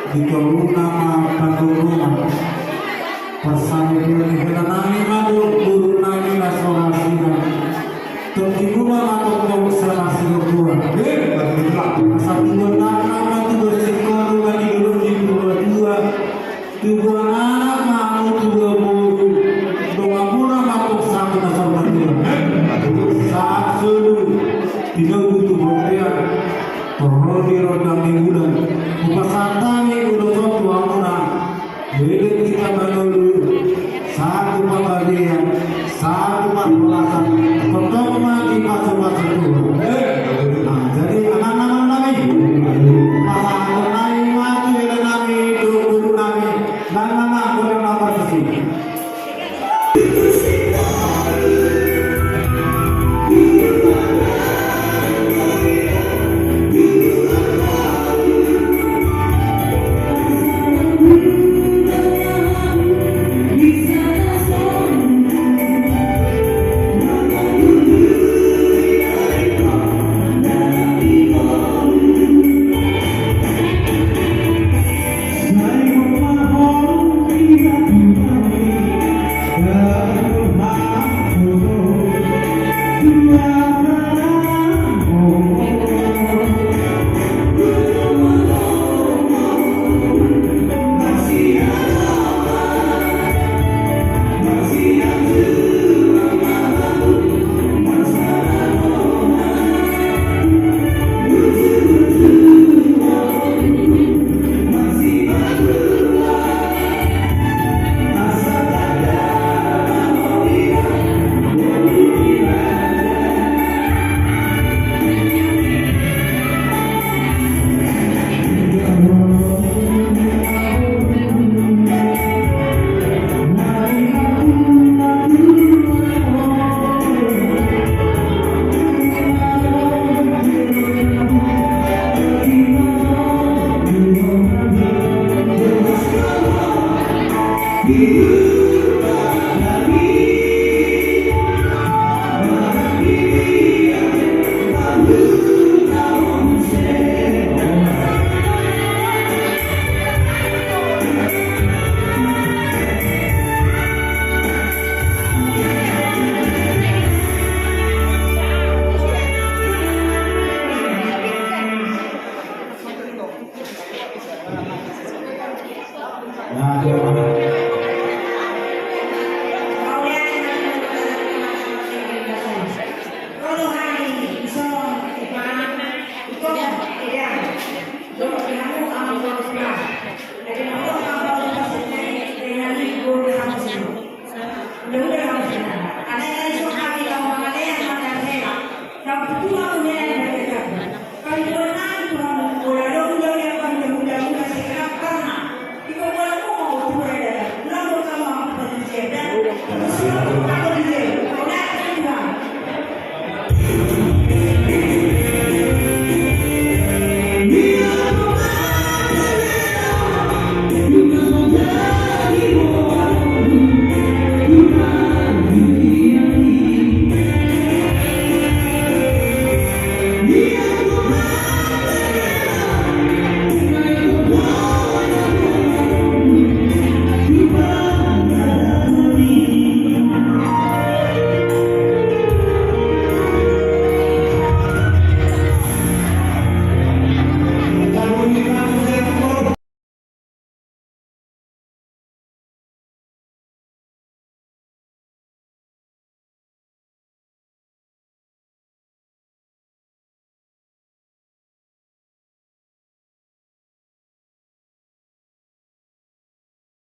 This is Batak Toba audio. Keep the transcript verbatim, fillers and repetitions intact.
Di toruan ma panggogongan. Parsaripeon ni hela nami ma tu boru nami na so ra sinamot. Tongtong ma tongtong sahat sirobuan. Eh, asa tubuan anak ma tubuan singkoru ma di dolok ni tubuan dua. Tubuan anak ma tubuan boru. Dongan muna ma tong sahat na saur matua. Sahat solu. Tinogu tu bontean. Torro di rondang ni bulan. Hupasahat hami ulos on tu hamuna. Bebek hita manolu, sahat tu panggabean, sahat tu parhorasan, tongtong ma dipasupasu Tuhan. Nah, jadi angan-angan nami, pasahaton nami ma tu hela nami, tu boru nami, dan nang boru nami sisi.